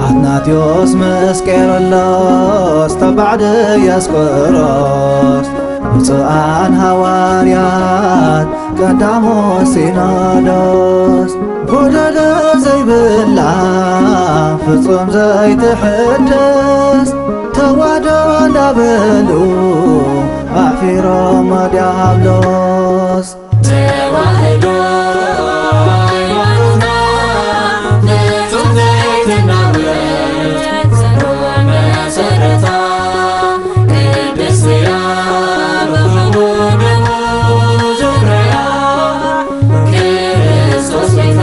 ኣትናቴዎስ ምስ ቄርሎስ ተባዕ ድያስቆሮስ፣ ብፁዓን ሃዋርያት ቀዳሞ ሲኖዶስ፣ ጎደሎ ዘይብላ ፍጹም ዘይትሕደስ፣ ተዋህዶ እንዳበሉ ኣሕፊሮም ዲያብሎስ። ተዋህዶ ሃይማኖትና ፍጹም ዘይትናወጽ ጽኑዕ መሰረታ፣ ቅድስቲ እያ ብኽቡር ደሙ ዘፍረያ ክርስቶስ ቤታ።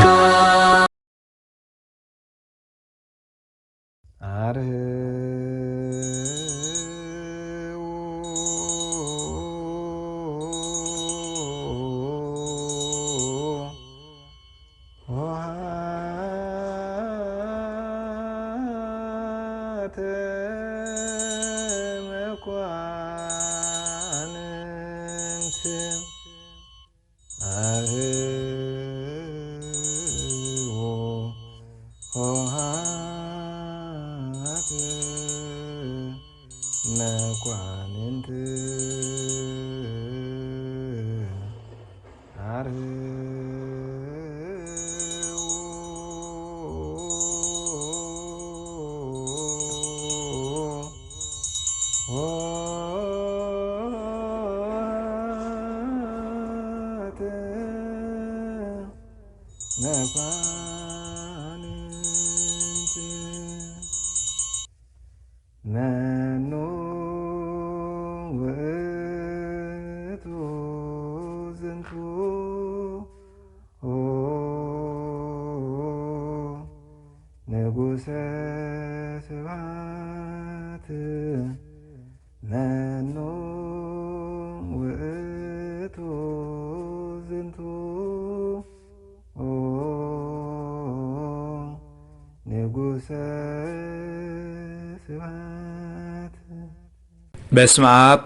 በስመ አብ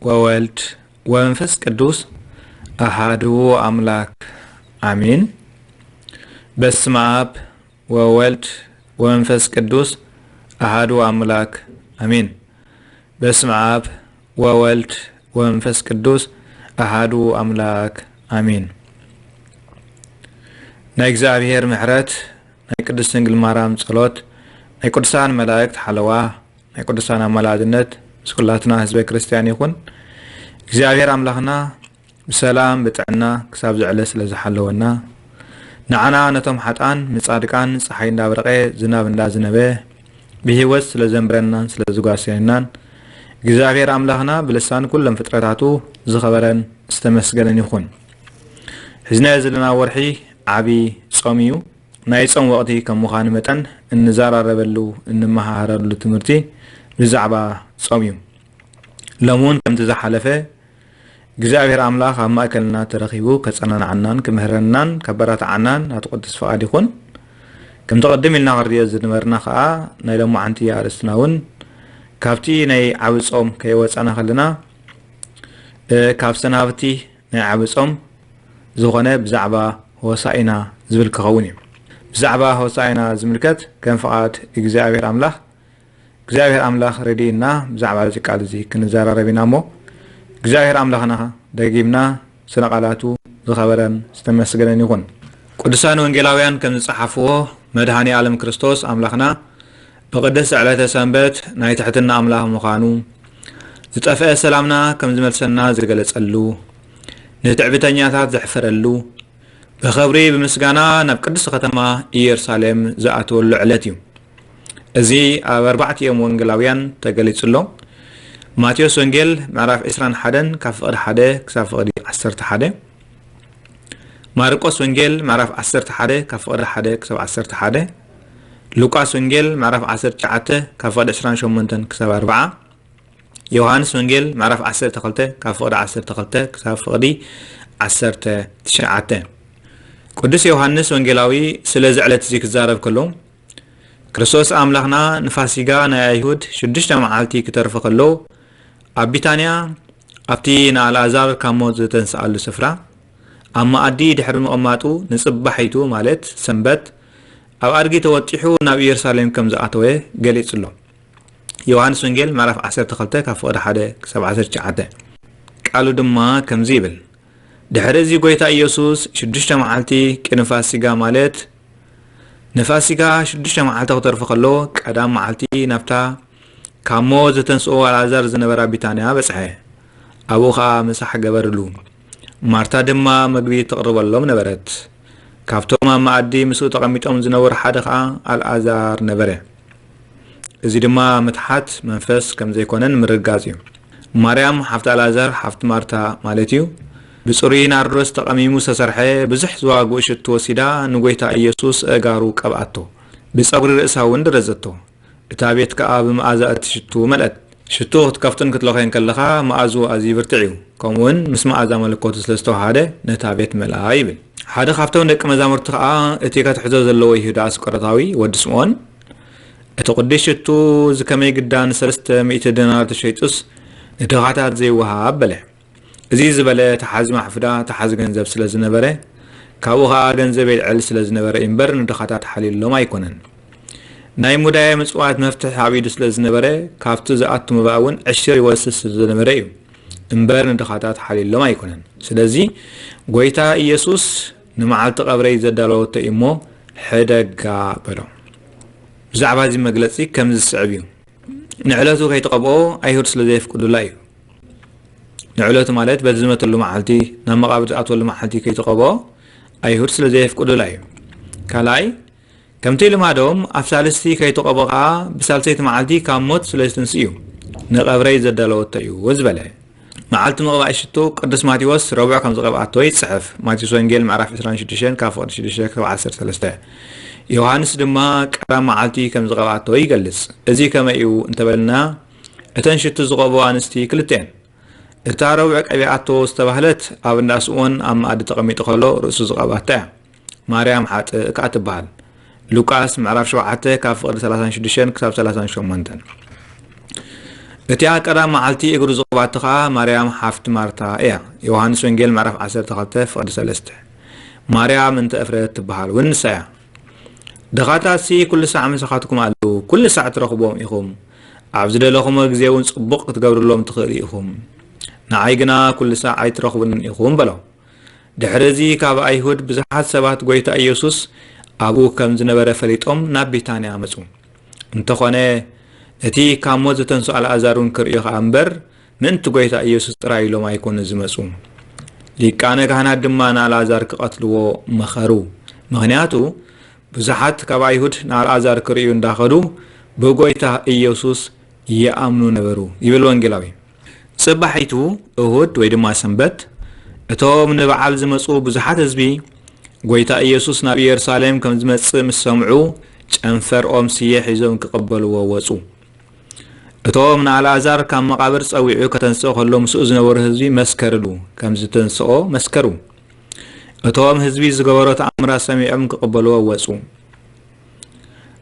ወወልድ ወመንፈስ ቅዱስ አሃዱ አምላክ አሜን። በስመ አብ ወወልድ ወመንፈስ ቅዱስ አሃዱ አምላክ አሜን። በስመ አብ ወወልድ ወመንፈስ ቅዱስ አሃዱ አምላክ አሜን። ናይ እግዚኣብሔር ምሕረት፣ ናይ ቅድስት ድንግል ማርያም ጸሎት፣ ናይ ቅዱሳን መላእክት ሓለዋ፣ ናይ ቅዱሳን ኣማላድነት ምስ ኩላትና ህዝበ ክርስትያን ይኹን። እግዚኣብሔር ኣምላኽና ብሰላም ብጥዕና ክሳብ ዝዕለ ስለ ዝሓለወና፣ ንዓና ነቶም ሓጥኣን ንጻድቃን ጸሓይ እንዳብረቐ ዝናብ እንዳዝነበ ብህይወት ስለ ዘንብረናን ስለ ዝጓሰየናን እግዚኣብሔር ኣምላኽና ብልሳን ኩሎም ፍጥረታቱ ዝኸበረን ዝተመስገነን ይኹን። ሒዝናዮ ዘለና ወርሒ ዓቢ ጾም እዩ። ናይ ጾም ወቕቲ ከም ምዃኑ መጠን እንዘራረበሉ እንመሃሃረሉ ትምህርቲ ብዛዕባ ጾም እዩ። ሎሚ እውን ከምቲ ዝሓለፈ እግዚኣብሔር ኣምላኽ ኣብ ማእከልና ተረኺቡ ከጸናንዓናን ክምህረናን ከበራትዓናን ናቱ ቅዱስ ፍቓድ ይኹን። ከምቲ ቅድም ኢልና ክንርእዮ ዝነበርና ኸኣ ናይ ሎማዓንቲ ኣርእስትና እውን ካብቲ ናይ ዓቢ ጾም ከይወጻና ከለና እ፣ ካብ ሰናብቲ ናይ ዓቢ ጾም ዝኾነ ብዛዕባ ሆሳኢና ዝብል ክኸውን እዩ። ብዛዕባ ሆሳኢና ዝምልከት ከም ፍቓድ እግዚኣብሔር ኣምላኽ እግዚኣብሔር ኣምላኽ ረድእና ብዛዕባ እዚ ቃል እዚ ክንዘራረብ ኢና እሞ እግዚኣብሔር ኣምላኽና ደጊምና ስነ ቃላቱ ዝኸበረን ዝተመስገነን ይኹን። ቅዱሳን ወንጌላውያን ከም ዝጸሓፍዎ መድኃኔ ዓለም ክርስቶስ ኣምላኽና ብቕድስቲ ዕለተ ሰንበት ናይ ትሕትና ኣምላኽ ምዃኑ፣ ዝጠፍአ ሰላምና ከም ዝመልሰልና ዝገለጸሉ፣ ንትዕቢተኛታት ዘሕፈረሉ፣ ብኽብሪ ብምስጋና ናብ ቅድስቲ ከተማ ኢየሩሳሌም ዝኣተወሉ ዕለት እዩ። እዚ ኣብ ኣርባዕቲኦም ወንጌላውያን ተገሊጹ ኣሎ። ማቴዎስ ወንጌል ምዕራፍ ዕስራን ሓደን ካብ ፍቕዲ ሓደ ክሳብ ፍቕዲ ዓሰርተ ሓደ፣ ማርቆስ ወንጌል ምዕራፍ ዓሰርተ ሓደ ካብ ፍቕዲ ሓደ ክሳብ ዓሰርተ ሓደ፣ ሉቃስ ወንጌል ምዕራፍ ዓሰርተ ትሽዓተ ካብ ፍቕዲ ዕስራን ሸሞንተን ክሳብ ኣርብዓ፣ ዮሃንስ ወንጌል ምዕራፍ ዓሰርተ ክልተ ካብ ፍቕዲ ዓሰርተ ክልተ ክሳብ ፍቕዲ ዓሰርተ ትሽዓተ። ቅዱስ ዮሃንስ ወንጌላዊ ስለዚ ዕለት እዚ ክዛረብ ከሎ፣ ክርስቶስ ኣምላኽና ንፋሲጋ ናይ ኣይሁድ ሽዱሽተ መዓልቲ ክተርፍ ከሎ፣ ኣብ ቢታንያ ኣብቲ ንኣልኣዛር ካብ ሞት ዘተንስኣሉ ስፍራ ኣብ መኣዲ ድሕሪ ምቕማጡ ንጽባሒቱ ማለት ሰንበት ኣብ ኣድጊ ተወጢሑ ናብ ኢየሩሳሌም ከም ዝኣተወ ገሊጹ ኣሎ። ዮሃንስ ወንጌል ምዕራፍ ዓሰርተ ክልተ ካብ ፍቕዲ ሓደ ክሳብ ዓሰርተ ትሽዓተ። ቃሉ ድማ ከምዚ ይብል። ድሕሪ እዚ ጎይታ ኢየሱስ ሽዱሽተ መዓልቲ ቅድሚ ፋሲጋ ማለት ንፋሲጋ ሽዱሽተ መዓልቲ ክተርፎ ከሎ ቀዳም መዓልቲ ናብታ ካብ ሞት ዘተንስኦ ኣልዓዛር ዝነበራ ቢታንያ በጽሐ። ኣብኡ ኸኣ ምሳሕ ገበርሉ። ማርታ ድማ መግቢ ትቕርበሎም ነበረት። ካብቶም ኣብ መኣዲ ምስኡ ተቐሚጦም ዝነበሩ ሓደ ኸኣ ኣልዓዛር ነበረ። እዚ ድማ ምትሓት መንፈስ ከም ዘይኮነን ምርግጋጽ እዩ። ማርያም ሓፍቲ ኣልዓዛር ሓፍቲ ማርታ ማለት እዩ። ብጽሩይ ናርዶስ ተቐሚሙ ዝተሰርሐ ብዙሕ ዝዋግኡ ሽቱ ወሲዳ ንጎይታ ኢየሱስ ኣእጋሩ ቀብኣቶ። ብጸጉሪ ርእሳ እውን ደረዘቶ። እታ ቤት ከኣ ብመኣዛ እቲ ሽቱ መልአት። ሽቱ ክትከፍትን ክትለኾን ከለኻ መኣዝኡ ኣዝዩ ብርትዕ እዩ። ከምኡውን ምስ መኣዛ መለኮቱ ስለ ዝተዋሃደ ነታ ቤት መልኣ ይብል። ሓደ ካብቶም ደቂ መዛሙርቲ ከኣ እቲ ከትሕዞ ዘለዎ ይሁዳ ኣስቆሮታዊ ወዲ ስምዖን እቲ ቅዱስ ሽቱ እዚ ከመይ ግዳ ንሰለስተ ሚእቲ ደናር ተሸይጡስ ንድኻታት ዘይወሃብ በለ። እዚ ዝበለ ተሓዚ ማሕፉዳ ተሓዚ ገንዘብ ስለ ዝነበረ ካብኡ ኸኣ ገንዘብ የልዕል ስለ ዝነበረ እምበር ንድኻታት ሓልዩሎም ኣይኮነን። ናይ ሙዳየ ምጽዋት መፍትሒ ኣብ ኢዱ ስለ ዝነበረ ካብቲ ዝኣቱ መባእ እውን ዕሽር ይወስድ ስለ ዝነበረ እዩ እምበር ንድኻታት ሓልዩሎም ኣይኮነን። ስለዚ ጎይታ ኢየሱስ ንመዓልቲ ቀብረይ ዘዳለወቶ እዩ እሞ ሕደጋ በሎ። ብዛዕባ እዚ መግለጺ ከምዚ ዝስዕብ እዩ። ንዕለቱ ከይትቐብኦ ኣይሁድ ስለ ዘየፍቅዱላ እዩ። ንዕለቱ ማለት በቲ ዝመተሉ መዓልቲ ናብ መቓብር ዝኣትወሉ መዓልቲ ከይትቐብኦ ኣይሁድ ስለ ዘየፍቅዱላ እዩ። ካልኣይ ከምቲ ልማዶም ኣብ ሳልስቲ ከይትቐብኦ ከኣ ብሳልሰይቲ መዓልቲ ካብ ሞት ስለ ዝትንስእ እዩ ንቐብረይ ዘዳለወቶ እዩ ዝበለ። መዓልቲ ምቕባእ ሽቱ ቅዱስ ማቴዎስ ረቡዕ ከም ዝቐብኣቶ ይጽሕፍ። ማቴዎስ ወንጌል ምዕራፍ ዕስራን ሽዱሽተን ካብ ፍቕዲ ሽዱሽተ ክሳብ ዓሰርተ ሰለስተ። ዮሃንስ ድማ ቀዳም መዓልቲ ከም ዝቐብኣቶ ይገልጽ። እዚ ከመይ እዩ እንተበልና እተን ሽቱ ዝቐብኦ ኣንስቲ ክልተ እየን። እታ ረቡዕ ቀቢኣቶ ዝተባህለት ኣብ እንዳ ስምዖን ኣብ መኣዲ ተቐሚጡ ከሎ ርእሱ ዝቐብኣታ እያ። ማርያም ሓጥእ ከኣ ትበሃል። ሉቃስ ምዕራፍ ሸውዓተ ካብ ፍቕዲ ሰላሳን ሽዱሽተን ክሳብ ሰላሳን ሸሞንተን። እቲኣ ቀዳም መዓልቲ እግሩ ዝቐብኣቶ ኸኣ ማርያም ሓፍቲ ማርታ እያ። ዮሃንስ ወንጌል ምዕራፍ ዓሰርተ ክልተ ፍቕዲ ሰለስተ። ማርያም እንተ እፍረት ትበሃል እውን ንሳ እያ። ድኻታትሲ ኩሉ ሳዕ ምሳኻትኩም ኣለዉ፣ ኩሉ ሳዕ ትረኽብዎም ኢኹም። ኣብ ዝደለኹሞ ግዜ እውን ጽቡቕ ክትገብርሎም ትኽእሉ ኢኹም። ንዓይ ግና ኩሉ ሳዕ ኣይትረኽቡንን ኢኹም በሎ። ድሕሪ እዚ ካብ ኣይሁድ ብዙሓት ሰባት ጎይታ ኢየሱስ ኣብኡ ከም ዝነበረ ፈሊጦም ናብ ቢታንያ መጹ። እንተኾነ እቲ ካብ ሞት ዝተንስኦ ኣልኣዛር እውን ክርእዩ ኸኣ እምበር ምእንቲ ጎይታ ኢየሱስ ጥራይ ኢሎም ኣይኮኑን ዝመጹ። ሊቃነ ካህናት ድማ ንኣልኣዛር ክቐትልዎ መኸሩ። ምኽንያቱ ብዙሓት ካብ ኣይሁድ ንኣልኣዛር ክርእዩ እንዳኸዱ ብጎይታ ኢየሱስ ይኣምኑ ነበሩ ይብል ወንጌላዊ። ጽባሒቱ እሁድ ወይ ድማ ሰንበት እቶም ንበዓል ዝመጹ ብዙሓት ህዝቢ ጎይታ ኢየሱስ ናብ ኢየሩሳሌም ከም ዝመጽእ ምስ ሰምዑ ጨንፈር ኦም ስየ ሒዞም ክቕበልዎ ወጹ። እቶም ንኣልኣዛር ካብ መቓብር ጸዊዑ ከተንስኦ ከሎ ምስኡ ዝነበሩ ህዝቢ መስከርሉ ከም ዝተንስኦ መስከሩ። እቶም ህዝቢ ዝገበሮ ተኣምራት ሰሚዖም ክቕበልዎ ወጹ።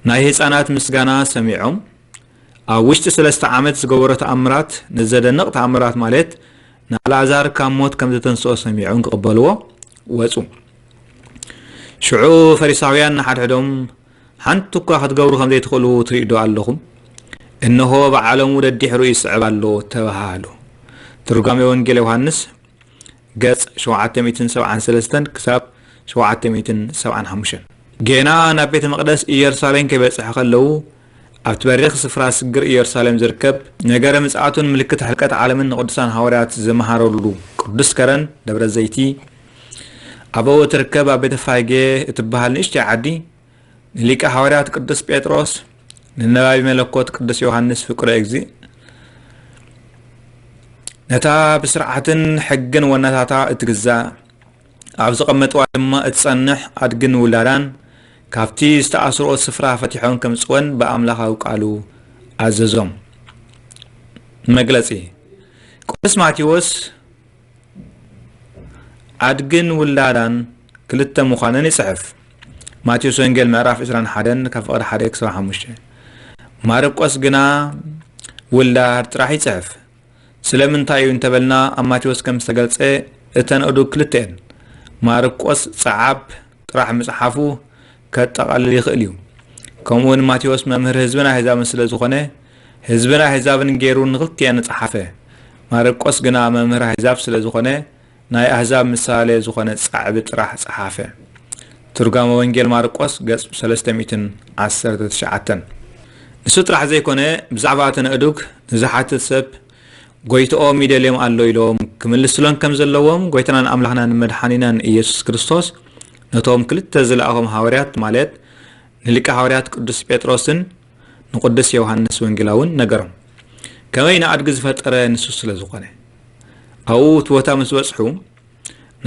ናይ ህፃናት ምስጋና ሰሚዖም ኣብ ውሽጢ ሰለስተ ዓመት ዝገበሮ ተኣምራት ንዘደንቕ ተኣምራት ማለት ንኣልኣዛር ካብ ሞት ከም ዝተንስኦ ሰሚዖም ክቕበልዎ ወጹ። ሽዑ ፈሪሳውያን ንሓድሕዶም ሓንቲ እኳ ክትገብሩ ከም ዘይትኽእሉ ትርእዩ ዶ ኣለኹም? እንሆ ብዓለሙ ደዲሕሩ ይስዕብ ኣሎ ተባሃሉ። ትርጓሜ ወንጌል ዮሃንስ ገጽ ሸውዓተ ሚእትን ሰብዓን ሰለስተን ክሳብ ሸውዓተ ሚእትን ሰብዓን ሓሙሽተን። ጌና ናብ ቤተ መቕደስ ኢየሩሳሌም ከይበጽሑ ከለዉ ኣብቲ በሪኽ ስፍራ ስግር ኢየሩሳሌም ዝርከብ ነገረ ምጽኣቱን ምልክት ሕልቀት ዓለምን ንቅዱሳን ሃዋርያት ዝመሃረሉ ቅዱስ ከረን ደብረ ዘይቲ ኣብኡ እትርከብ ኣብ ቤተ ፋጌ እትበሃል ንእሽተይ ዓዲ ንሊቀ ሃዋርያት ቅዱስ ጴጥሮስ ንነባቢ መለኮት ቅዱስ ዮሃንስ ፍቁረ እግዚእ ነታ ብስርዓትን ሕግን ወናታታ እትግዛእ ኣብ ዝቐመጥዋ ድማ እትጸንሕ ኣድግን ውላዳን ካብቲ ዝተኣስርኦ ስፍራ ፈቲሖም ከምጽወን ብኣምላኻዊ ቃሉ ኣዘዞም። መግለጺ ቅዱስ ማቴዎስ ኣድግን ውላዳን ክልተ ምዃነን ይጽሕፍ። ማቴዎስ ወንጌል ምዕራፍ ዕስራን ሓደን ካብ ፍቕዲ ሓደ ክሳብ ሓሙሽተ። ማርቆስ ግና ውላድ ጥራሕ ይጽሕፍ። ስለምንታይ እዩ እንተበልና ኣብ ማቴዎስ ከም ዝተገልጸ እተን ኣእዱግ ክልተ እየን። ማርቆስ ጸዓብ ጥራሕ ምጽሓፉ ከጠቓልል ይኽእል እዩ። ከምኡውን ማቴዎስ መምህር ህዝብን ኣህዛብን ስለ ዝኾነ፣ ህዝብን ኣህዛብን ገይሩ ንኽልቲኤን ጸሓፈ። ማርቆስ ግና መምህር ኣህዛብ ስለ ዝኾነ፣ ናይ ኣህዛብ ምሳሌ ዝኾነ ጻዕቢ ጥራሕ ጸሓፈ። ትርጓመ ወንጌል ማርቆስ ገጽ ሰለስተ ሚእትን ዓሰርተ ትሽዓተን። ንሱ ጥራሕ ዘይኮነ፣ ብዛዕባ እቲ ነእዱግ ንዝሓትት ሰብ ጎይትኦም ይደልዮም ኣሎ ኢሎም ክምልስሎን ከም ዘለዎም፣ ጎይታናን ኣምላኽናን መድሓኒናን ኢየሱስ ክርስቶስ ነቶም ክልተ ዝለኣኾም ሃዋርያት፣ ማለት ንሊቀ ሃዋርያት ቅዱስ ጴጥሮስን ንቅዱስ ዮሃንስ ወንጌላውን ነገሮም። ከመይ ንኣድጊ ዝፈጠረ ንሱ ስለ ዝኾነ። ኣብኡ እቲ ቦታ ምስ በጽሑ፣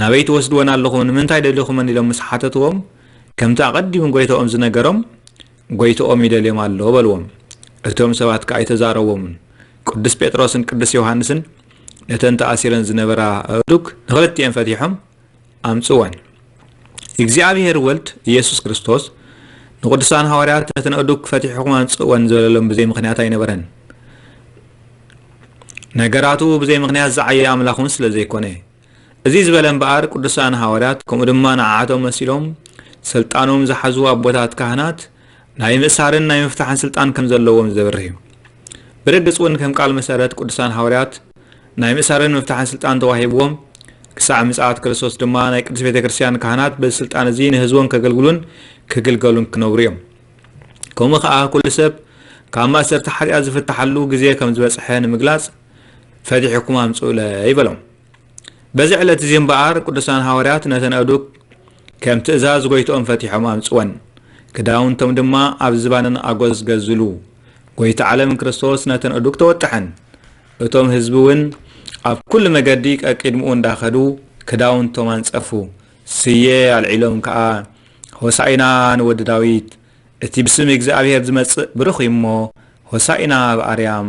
"ናበይ ትወስድወን ኣለኹም? ንምንታይ ደሊኹመን?" ኢሎም ምስ ሓተትዎም፣ ከምቲ ኣቐዲሙ ጎይታኦም ዝነገሮም፣ "ጎይታኦም ይደልዮም ኣሎ" በልዎም። እቶም ሰባት ከኣ ኣይተዛረቦምን። ቅዱስ ጴጥሮስን ቅዱስ ዮሃንስን ነተን ተኣሲረን ዝነበራ ኣእዱግ ንኽልቲኤን ፈቲሖም ኣምጽወን። እግዚኣብሔር ወልድ ኢየሱስ ክርስቶስ ንቅዱሳን ሃዋርያት ነተን ኣእዱግ ፈቲሕኹም ኣምጽእወን ዝበለሎም ብዘይ ምኽንያት ኣይነበረን። ነገራቱ ብዘይ ምኽንያት ዝዓየ ኣምላኽ እውን ስለ ዘይኮነ። እዚ ዝበለ እምበኣር ቅዱሳን ሃዋርያት ከምኡ ድማ ንዓዓቶም መሲሎም ስልጣኖም ዝሓዙ ኣቦታት ካህናት ናይ ምእሳርን ናይ ምፍታሕን ስልጣን ከም ዘለዎም ዘብርህ እዩ። ብርግጽ እውን ከም ቃል መሰረት ቅዱሳን ሃዋርያት ናይ ምእሳርን ምፍታሕን ስልጣን ተዋሂብዎም፣ ክሳዕ ምጽኣት ክርስቶስ ድማ ናይ ቅድስት ቤተ ክርስቲያን ካህናት በዚ ስልጣን እዚ ንህዝቦም ከገልግሉን ክግልገሉን ክነብሩ እዮም። ከምኡ ኸኣ ኩሉ ሰብ ካብ ማእሰርቲ ሓጢኣት ዝፍታሓሉ ግዜ ከም ዝበጽሐ ንምግላጽ፣ "ፈቲሕኩም ኣምጽኡለይ" በሎም። በዚ ዕለት እዚ እምበኣር ቅዱሳን ሃዋርያት ነተን ኣእዱግ ከም ትእዛዝ ጎይትኦም ፈቲሖም ኣምጽወን። ክዳውንቶም ድማ ኣብ ዝባነን ኣጎዝገዝሉ። ጎይታ ዓለም ክርስቶስ ነተን ኣእዱግ ተወጠሐን። እቶም ህዝቢ እውን ኣብ ኩሉ መገዲ ቀቂድምኡ እንዳኸዱ ክዳውንቶም ኣንጸፉ። ስየ ኣልዒሎም ከኣ፣ "ሆሳኢና ንወዲ ዳዊት፣ እቲ ብስም እግዚኣብሔር ዝመጽእ ብሩኽ እዩ እሞ፣ ሆሳኢና ኣብ ኣርያም"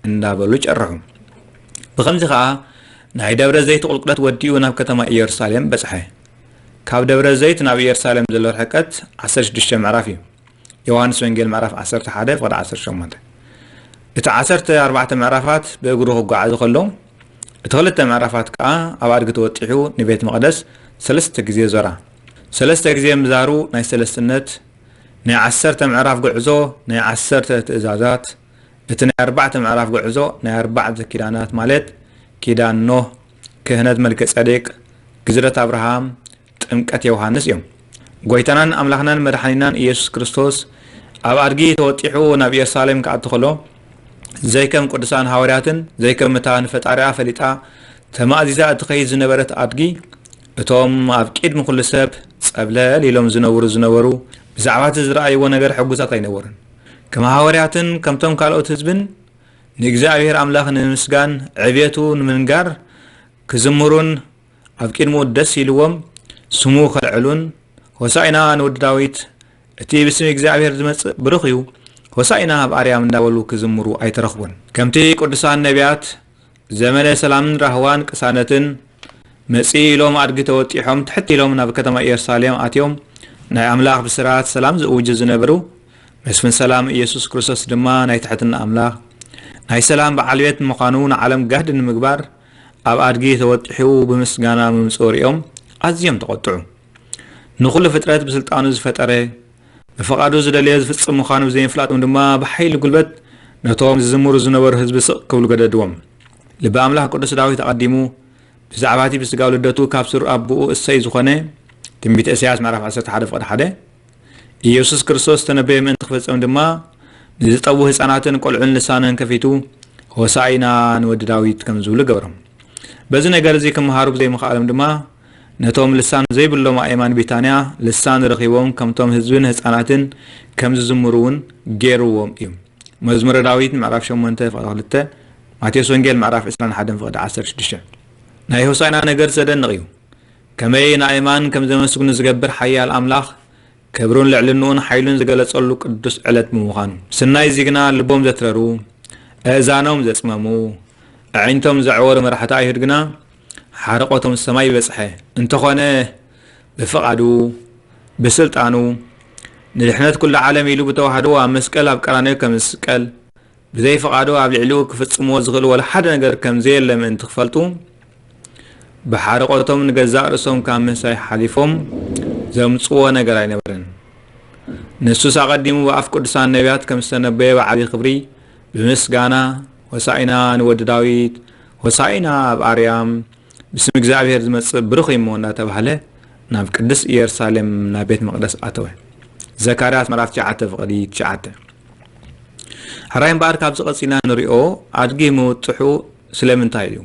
እንዳበሉ ጨርሑ። ብኸምዚ ኸኣ ናይ ደብረ ዘይት ቁልቁለት ወዲኡ ናብ ከተማ ኢየሩሳሌም በጽሐ። ካብ ደብረ ዘይት ናብ ኢየሩሳሌም ዘሎ ርሕቀት ዓሰርተ ሽዱሽተ ምዕራፍ እዩ። ዮሃንስ ወንጌል ምዕራፍ ዓሰርተ ሓደ ፍቕዲ ዓሰርተ ሸሞንተ። እቲ ዓሰርተ ኣርባዕተ ምዕራፋት ብእግሩ ክጓዓዝ ከሎ፣ እቲ ክልተ ምዕራፋት ከኣ ኣብ ኣድጊ ተወጢሑ ንቤት መቕደስ ሰለስተ ግዜ ዞራ። ሰለስተ ግዜ ምዛሩ ናይ ሰለስትነት፣ ናይ ዓሰርተ ምዕራፍ ጉዕዞ፣ ናይ ዓሰርተ ትእዛዛት፣ እቲ ናይ ኣርባዕተ ምዕራፍ ጉዕዞ ናይ ኣርባዕተ ኪዳናት፣ ማለት ኪዳን ኖህ፣ ክህነት መልከ ጸዴቅ፣ ግዝረት ኣብርሃም፣ ጥምቀት ዮሃንስ እዮም። ጎይታናን ኣምላኽናን መድሓኒናን ኢየሱስ ክርስቶስ ኣብ ኣድጊ ተወጢሑ ናብ ኢየሩሳሌም ክኣቱ ከሎ፣ ዘይከም ቅዱሳን ሃዋርያትን ዘይከም እታ ንፈጣሪኣ ፈሊጣ ተማእዚዛ እትኸይድ ዝነበረት ኣድጊ፣ እቶም ኣብ ቅድሚ ኩሉ ሰብ ጸብለል ኢሎም ዝነብሩ ዝነበሩ፣ ብዛዕባ እቲ ዝረኣይዎ ነገር ሕጉሳት ኣይነበሩን። ከም ሃዋርያትን ከምቶም ካልኦት ህዝብን ንእግዚኣብሔር ኣምላኽ ንምምስጋን፣ ዕብየቱ ንምንጋር ክዝምሩን ኣብ ቅድሚኡ ደስ ኢልዎም ስሙ ከልዕሉን፣ "ሆሳኢና ንወዲ ዳዊት፣ እቲ ብስም እግዚኣብሔር ዝመጽእ ብሩኽ እዩ፣ ሆሳኢና ኣብ ኣርያም" እንዳበሉ ክዝምሩ ኣይተረኽቡን። ከምቲ ቅዱሳን ነቢያት፣ "ዘመነ ሰላምን ራህዋን ቅሳነትን መጺኡ" ኢሎም ኣድጊ ተወጢሖም ትሕት ኢሎም ናብ ከተማ ኢየሩሳሌም ኣትዮም፣ "ናይ ኣምላኽ ብስራት ሰላም ዝእውጁ ዝነበሩ፣ መስፍን ሰላም ኢየሱስ ክርስቶስ ድማ ናይ ትሕትና ኣምላኽ፣ ናይ ሰላም በዓል ቤት ምዃኑ ንዓለም ጋህዲ ንምግባር ኣብ ኣድጊ ተወጢሑ ብምስጋና ምምጽኡ ሪኦም ኣዝዮም ተቖጥዑ። ንኹሉ ፍጥረት ብስልጣኑ ዝፈጠረ፣ ብፍቓዱ ዝደለዮ ዝፍጽም ምዃኑ ብዘይምፍላጦም ድማ ብሓይሊ ጉልበት ነቶም ዝዝምሩ ዝነበሩ ህዝቢ ስቕ ክብሉ ገደድዎም። ልበ ኣምላኽ ቅዱስ ዳዊት ኣቐዲሙ ብዛዕባ እቲ ብስጋ ልደቱ ካብ ስሩ ኣቦኡ እሰይ ዝኾነ፣ ትንቢተ ኢሳያስ ምዕራፍ ዓሰርተ ሓደ ፍቕዲ ሓደ፣ ኢየሱስ ክርስቶስ ዝተነበየ ምእንቲ ክፍጸም ድማ፣ ንዝጠቡ ህጻናትን ቆልዑን ልሳነን ከፊቱ፣ "ሆሳኢና ንወዲ ዳዊት" ከም ዝብሉ ገበሮም። በዚ ነገር እዚ ክመሃሩ ብዘይምኽኣሎም ድማ፣ ነቶም ልሳን ዘይብሎም ኣእማን ቢታንያ ልሳን ረኺቦም ከምቶም ህዝብን ህጻናትን ከም ዝዝምሩ እውን ገይርዎም እዩ። መዝሙረ ዳዊት ምዕራፍ ሸሞንተ ፍቕዲ ክልተ፣ ማቴዎስ ወንጌል ምዕራፍ ዕስራን ሓደን ፍቕዲ ዓሰርተ ሽዱሽተ። ናይ ሆሳዕና ነገር ዘደንቕ እዩ። ከመይ ንኣእማን ከም ዘመስግኑ ዝገብር ሓያል ኣምላኽ፣ ክብሩን ልዕልንኡን ሓይሉን ዝገለጸሉ ቅዱስ ዕለት ብምዃኑ። ምስናይ እዚ ግና ልቦም ዘትረሩ፣ ኣእዛኖም ዘጽመሙ፣ ኣዒንቶም ዘዕወሩ መራሕቲ ኣይሁድ ግና፣ ሓረቖቶም ሰማይ በጽሐ። እንተኾነ፣ ብፍቓዱ፣ ብስልጣኑ፣ ንድሕነት ኩሉ ዓለም ኢሉ ብተዋህዶ ኣብ መስቀል ኣብ ቀራንዮ ከም ዝስቀል፣ ብዘይ ፍቓዱ ኣብ ልዕሊኡ ክፍጽምዎ ዝኽእሉ ወላ ሓደ ነገር ከም ዘየለ ምእንቲ ክፈልጡ፣ ብሓረቖቶም ንገዛእ ርእሶም ካብ ምሕሳይ ሓሊፎም ዘምጽዎ ነገር ኣይነበረን። ንሱስ ኣቐዲሙ ብኣፍ ቅዱሳን ነቢያት ከም ዝተነበየ ብዓቢ ክብሪ ብምስጋና፣ ሆሳኢና ንወዲ ዳዊት፣ ሆሳኢና ኣብ ኣርያም፣ ብስም እግዚኣብሔር ዝመጽእ ብሩኽ እዩ እሞ እንዳተባህለ ናብ ቅድስት ኢየሩሳሌም ናብ ቤት መቕደስ ኣተወ። ዘካርያስ ምዕራፍ ትሽዓተ ፍቕዲ ትሽዓተ። ሕራይ እምበኣር ካብዚ ቀጺልና ንሪኦ ኣድጊ ምውጥሑ ስለምንታይ እዩ?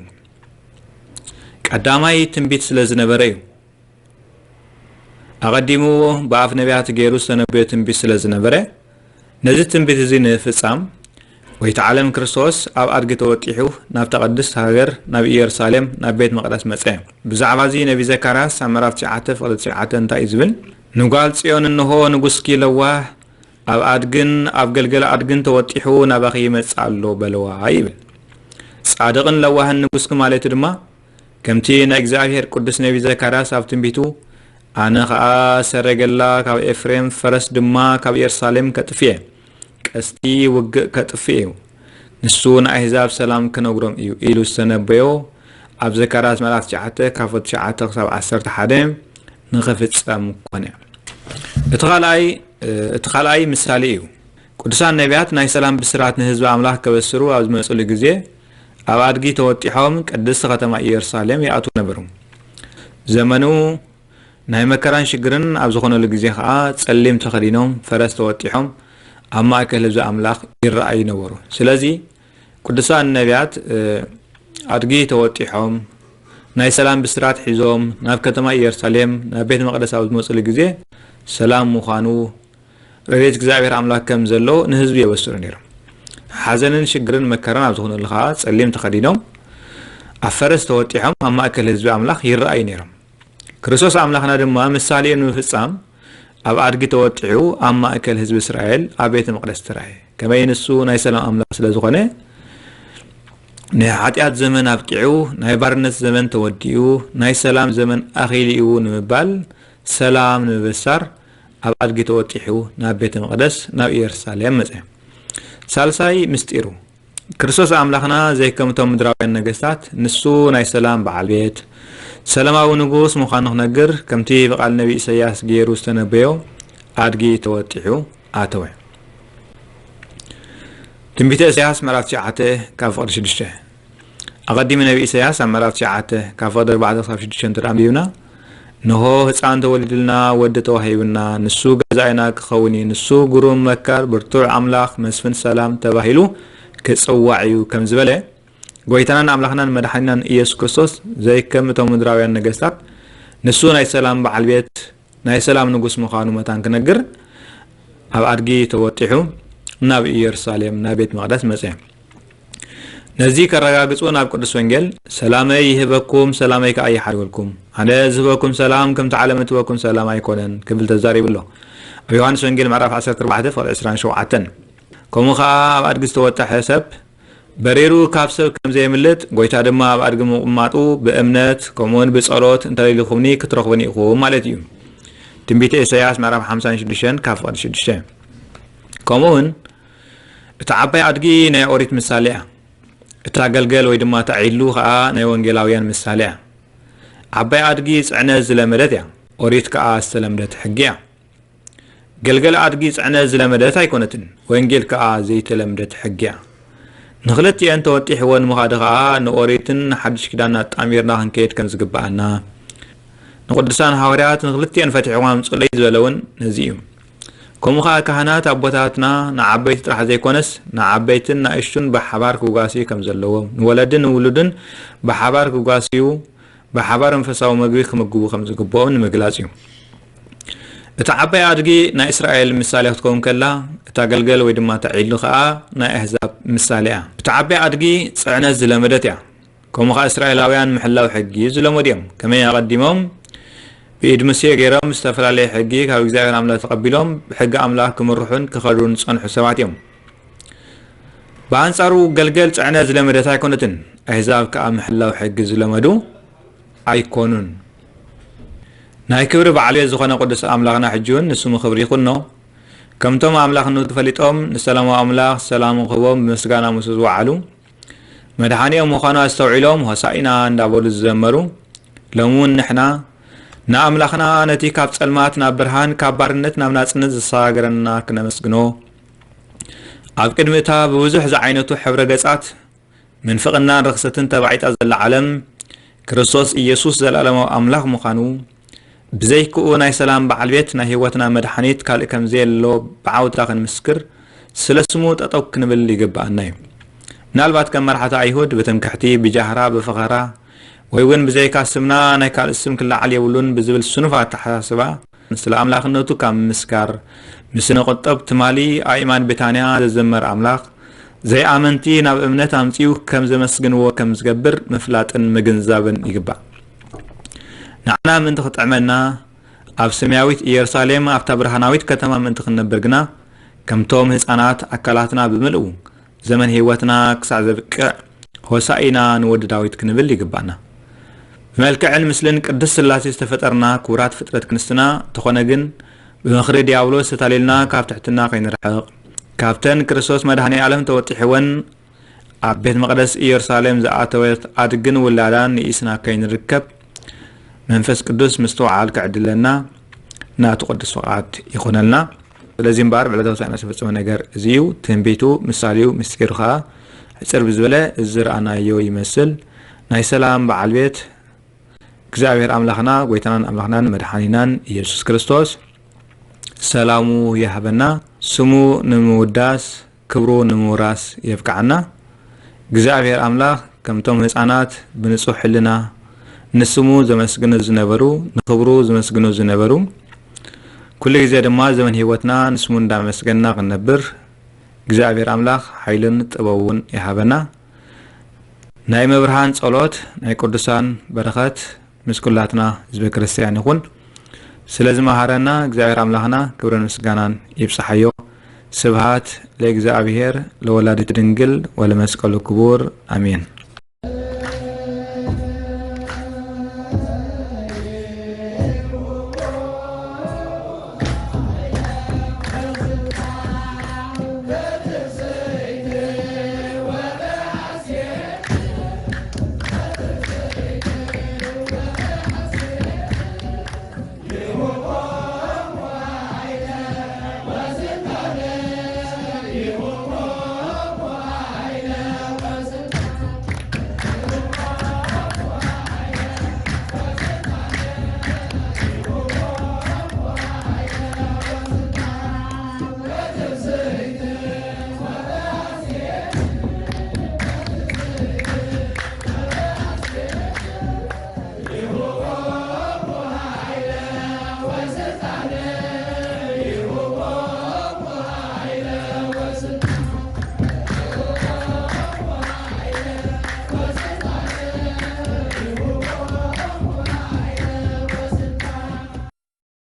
ቀዳማይ ትንቢት ስለ ዝነበረ እዩ። ኣቐዲሙ ብኣፍ ነቢያት ገይሩ ዝተነበየ ትንቢት ስለ ዝነበረ፣ ነዚ ትንቢት እዚ ንምፍጻም፣ ጎይታ ዓለም ክርስቶስ ኣብ ኣድጊ ተወጢሑ ናብታ ቅድስት ሃገር ናብ ኢየሩሳሌም ናብ ቤት መቕደስ መጸ። ብዛዕባ እዚ ነቢ ዘካርያስ ኣብ ምዕራፍ ትሽዓተ ፍቕዲ ትሽዓተ እንታይ እዩ ዝብል? ንጓል ጽዮን እንሆ ንጉስኪ ለዋህ ኣብ ኣድግን ኣብ ገልገል ኣድግን ተወጢሑ ናባኺ ይመጽእ ኣሎ በልዋ ይብል። ጻድቕን ለዋህን ንጉስኪ ማለቱ ድማ ከምቲ ናይ እግዚኣብሔር ቅዱስ ነቢ ዘካርያስ ኣብ ትንቢቱ፣ ኣነ ኸኣ ሰረገላ ካብ ኤፍሬም፣ ፈረስ ድማ ካብ ኢየሩሳሌም ከጥፍእ እየ፣ ቀስቲ ውግእ ከጥፍእ እዩ፣ ንሱ ንኣህዛብ ሰላም ክነግሮም እዩ ኢሉ ዝተነበዮ ኣብ ዘካርያስ ምዕራፍ ትሽዓተ ካብ ትሽዓተ ክሳብ ዓሰርተ ሓደ ንኽፍጸም ኮነ። እቲ ካልኣይ እቲ ካልኣይ ምሳሌ እዩ። ቅዱሳን ነቢያት ናይ ሰላም ብስራት ንህዝቢ ኣምላኽ ከበስሩ ኣብ ዝመጽሉ ግዜ ኣብ ኣድጊ ተወጢሖም ቅድስቲ ከተማ ኢየሩሳሌም ይኣትዉ ነበሩ። ዘመኑ ናይ መከራን ሽግርን ኣብ ዝኾነሉ ግዜ ኸኣ ጸሊም ተኸዲኖም ፈረስ ተወጢሖም ኣብ ማእከል ህዝቢ ኣምላኽ ይረኣዩ ነበሩ። ስለዚ ቅዱሳን ነቢያት ኣድጊ ተወጢሖም ናይ ሰላም ብስራት ሒዞም ናብ ከተማ ኢየሩሳሌም ናብ ቤት መቕደስ ኣብ ዝመጽሉ ግዜ ሰላም ምዃኑ ረድኤት እግዚኣብሔር ኣምላኽ ከም ዘሎ ንህዝቢ የበስሩ ነይሮም። ሓዘንን ሽግርን መከራን ኣብ ዝኾነሉ ኸዓ ጸሊም ተኸዲኖም ኣብ ፈረስ ተወጢሖም ኣብ ማእከል ህዝቢ ኣምላኽ ይረኣዩ ነይሮም። ክርስቶስ ኣምላኽና ድማ ምሳሌኡ ንምፍጻም ኣብ ኣድጊ ተወጢሑ ኣብ ማእከል ህዝቢ እስራኤል ኣብ ቤተ መቕደስ ተራእየ። ከመይ ንሱ ናይ ሰላም ኣምላኽ ስለ ዝኾነ ናይ ሓጢኣት ዘመን ኣብቂዑ ናይ ባርነት ዘመን ተወዲኡ ናይ ሰላም ዘመን ኣኺሉ እዩ ንምባል ሰላም ንምብሳር ኣብ ኣድጊ ተወጢሑ ናብ ቤተ መቕደስ ናብ ኢየሩሳሌም መጸ። ሳልሳይ ምስጢሩ ክርስቶስ ኣምላኽና ዘይከምቶም ምድራውያን ነገስታት ንሱ ናይ ሰላም በዓል ቤት ሰላማዊ ንጉስ ምዃኑ ክነግር ከምቲ ብቓል ነቢ ኢሳያስ ገይሩ ዝተነበዮ ኣድጊ ተወጢሑ ኣተወ። ትንቢተ ኢሳያስ ምዕራፍ ትሽዓተ ካብ ፍቕዲ ሽዱሽተ። ኣቐዲሙ ነቢ ኢሳያስ ኣብ ምዕራፍ ትሽዓተ ካብ ፍቕዲ ኣርባዕተ ክሳብ ሽዱሽተ እንተ ኣንቢብና፣ እንሆ ህፃን ተወሊዱልና፣ ወዲ ተዋሂቡና፣ ንሱ ገዛኢና ክኸውን እዩ፣ ንሱ ግሩም መካር፣ ብርቱዕ ኣምላኽ፣ መስፍን ሰላም ተባሂሉ ክጽዋዕ እዩ ከም ዝበለ፣ ጎይታናን ኣምላኽናን መድሓኒናን ኢየሱስ ክርስቶስ ዘይከም እቶም ምድራውያን ነገስታት ንሱ ናይ ሰላም በዓል ቤት ናይ ሰላም ንጉስ ምዃኑ መታን ክነግር ኣብ ኣድጊ ተወጢሑ ናብ ኢየሩሳሌም ናብ ቤት መቕደስ መጸ። ነዚ ከረጋግጹ ናብ ቅዱስ ወንጌል ሰላመይ ይህበኩም ሰላመይ ከኣ ይሓድገልኩም፣ ኣነ ዝህበኩም ሰላም ከምቲ ዓለም እትበኩም ሰላም ኣይኮነን ክብል ተዛሪቡ ኣሎ። ኣብ ዮሃንስ ወንጌል ምዕራፍ ዓሰርተ ኣርባዕተ ፍቕዲ ዕስራን ሸውዓተን። ከምኡ ከኣ ኣብ ኣድጊ ዝተወጠሐ ሰብ በሪሩ ካብ ሰብ ከም ዘየምልጥ፣ ጎይታ ድማ ኣብ ኣድጊ ምቕማጡ ብእምነት ከምኡውን ብጸሎት እንተደሊኹምኒ ክትረኽቡኒ ኢኹም ማለት እዩ። ትንቢተ ኢሳያስ ምዕራፍ ሓምሳን ሽዱሽተን ካብ ፍቕዲ ሽዱሽተ። ከምኡውን እታ ዓባይ ኣድጊ ናይ ኦሪት ምሳሌ እያ። እታ ገልገል ወይ ድማ እታ ዒሉ ኸኣ ናይ ወንጌላውያን ምሳሌ እያ። ዓባይ ኣድጊ ጽዕነት ዝለመደት እያ። ኦሪት ከኣ ዝተለምደት ሕጊ እያ። ገልገል ኣድጊ ጽዕነት ዝለመደት ኣይኮነትን፣ ወንጌል ከኣ ዘይተለምደት ሕጊ እያ። ንኽልቲኤን ተወጢሕወን ምኻዲ ኸኣ ንኦሪትን ንሓድሽ ኪዳን ኣጣሚርና ክንከይድ ከም ዝግብኣና ንቅዱሳን ሃዋርያት ንኽልቲኤን ፈቲሕዋ ኣምጹለይ ዝበለ እውን ነዚ እዩ። ከምኡ ኸኣ ካህናት ኣቦታትና ንዓበይቲ ጥራሕ ዘይኮነስ ንዓበይትን ንኣሽቱን ብሓባር ክጓስዩ ከም ዘለዎም፣ ንወለድን ንውሉድን ብሓባር ክጓስዩ ብሓባር መንፈሳዊ መግቢ ክምግቡ ከም ዝግብኦም ንምግላጽ እዩ። እታ ዓባይ ኣድጊ ናይ እስራኤል ምሳሌ ክትከውን ከላ፣ እታ ገልገል ወይ ድማ እታ ዒሉ ኸኣ ናይ ኣህዛብ ምሳሌ እያ። እታ ዓባይ ኣድጊ ጽዕነት ዝለመደት እያ። ከምኡ ኸኣ እስራኤላውያን ምሕላው ሕጊ ዝለመዱ እዮም። ከመይ ኣቐዲሞም ብኢድ ሙሴ ገይሮም ዝተፈላለየ ሕጊ ካብ እግዚኣብሔር ኣምላኽ ተቐቢሎም ብሕጊ ኣምላኽ ክምርሑን ክኸዱን ዝጸንሑ ሰባት እዮም። ብኣንጻሩ ገልገል ጽዕነት ዝለመደት ኣይኮነትን። ኣህዛብ ከኣ ምሕላው ሕጊ ዝለመዱ ኣይኮኑን። ናይ ክብሪ በዓል ቤት ዝኾነ ቅዱስ ኣምላኽና ሕጂ እውን ንስሙ ክብሪ ይኹኖ። ከምቶም ኣምላኽነቱ ፈሊጦም ንሰላማዊ ኣምላኽ ሰላሙ ክህቦም ብምስጋና ምስኡ ዝወዓሉ መድሓኒኦም ምዃኑ ኣስተውዒሎም ሆሳኢና እንዳበሉ ዝዘመሩ ሎሚ እውን ንሕና ንኣምላኽና ነቲ ካብ ጸልማት ናብ ብርሃን፣ ካብ ባርነት ናብ ናጽነት ዘሰጋገረና ክነመስግኖ፣ ኣብ ቅድሚ እታ ብብዙሕ ዝዓይነቱ ሕብረ ገጻት ምንፍቕናን ርኽሰትን ተባዒጣ ዘላ ዓለም፣ ክርስቶስ ኢየሱስ ዘለኣለማዊ ኣምላኽ ምዃኑ፣ ብዘይክኡ ናይ ሰላም በዓል ቤት፣ ናይ ህይወትና መድሓኒት ካልእ ከም ዘየሎ ብዓውታ ክንምስክር፣ ስለ ስሙ ጠጠው ክንብል ይግብኣና እዩ። ምናልባት ከም መራሕቲ ኣይሁድ ብትምክሕቲ፣ ብጃህራ፣ ብፈኸራ፣ ወይ እውን ብዘይካ ስምና ናይ ካልእ ስም ክለዓል የብሉን ብዝብል ስኑፍ ኣተሓሳስባ፣ ስለ ኣምላኽነቱ ካብ ምምስካር ምስ ንቑጠብ፣ ትማሊ ኣእማን ቤታንያ ዘዘመረ ኣምላኽ፣ ዘይኣመንቲ ናብ እምነት ኣምጺኡ ከም ዘመስግንዎ ከም ዝገብር ምፍላጥን ምግንዛብን ይግባእ። ንዓና ምእንቲ ክጥዕመና፣ ኣብ ሰማያዊት ኢየሩሳሌም፣ ኣብታ ብርሃናዊት ከተማ ምእንቲ ክንነብር ግና፣ ከምቶም ህጻናት ኣካላትና ብምልኡ ዘመን ህይወትና ክሳዕ ዘብቅዕ፣ ሆሳኢና ንወዲ ዳዊት ክንብል ይግባእና። ብመልክዕን ምስልን ቅድስት ስላሴ ዝተፈጠርና ክቡራት ፍጥረት ክንስትና እንተኾነ ግን፣ ብምኽሪ ዲያብሎስ ተታሊልና ካብ ትሕትና ከይንርሕቕ፣ ካብተን ክርስቶስ መድኃኔ ዓለም ተወጢሕወን ኣብ ቤት መቕደስ ኢየሩሳሌም ዝኣተወት ኣድግን ውላዳን ንኢስና ከይንርከብ፣ መንፈስ ቅዱስ ምስትውዓል ክዕድለና ናቱ ቅዱስ ፍቓድ ይኹነልና። ስለዚ እምበኣር ብዕለተ ሆሳዕና ዝተፈጸመ ነገር እዚ እዩ። ትንቢቱ ምሳሌኡ ምስጢሩ ኸኣ ሕጽር ብዝበለ እዚ ዝረኣናዮ ይመስል። ናይ ሰላም በዓል ቤት እግዚኣብሔር ኣምላኽና፣ ጎይታናን ኣምላኽናን መድሓኒናን ኢየሱስ ክርስቶስ ሰላሙ ይሃበና። ስሙ ንምውዳስ ክብሩ ንምውራስ የብቅዓና። እግዚኣብሔር ኣምላኽ ከምቶም ህፃናት ብንጹሕ ሕልና ንስሙ ዘመስግኑ ዝነበሩ፣ ንክብሩ ዝመስግኑ ዝነበሩ፣ ኩሉ ግዜ ድማ ዘመን ህይወትና ንስሙ እንዳመስገንና ክንነብር እግዚኣብሔር ኣምላኽ ሓይልን ጥበቡን ይሃበና። ናይ መብርሃን ጸሎት፣ ናይ ቅዱሳን በረኸት ምስ ኩላትና ህዝበ ክርስቲያን ይኹን። ስለ ዝመሃረና እግዚኣብሔር ኣምላኽና ክብርን ምስጋናን ይብጽሓዮ። ስብሃት ለእግዚኣብሔር ለወላዲቱ ድንግል ወለመስቀሉ ክቡር፣ ኣሜን።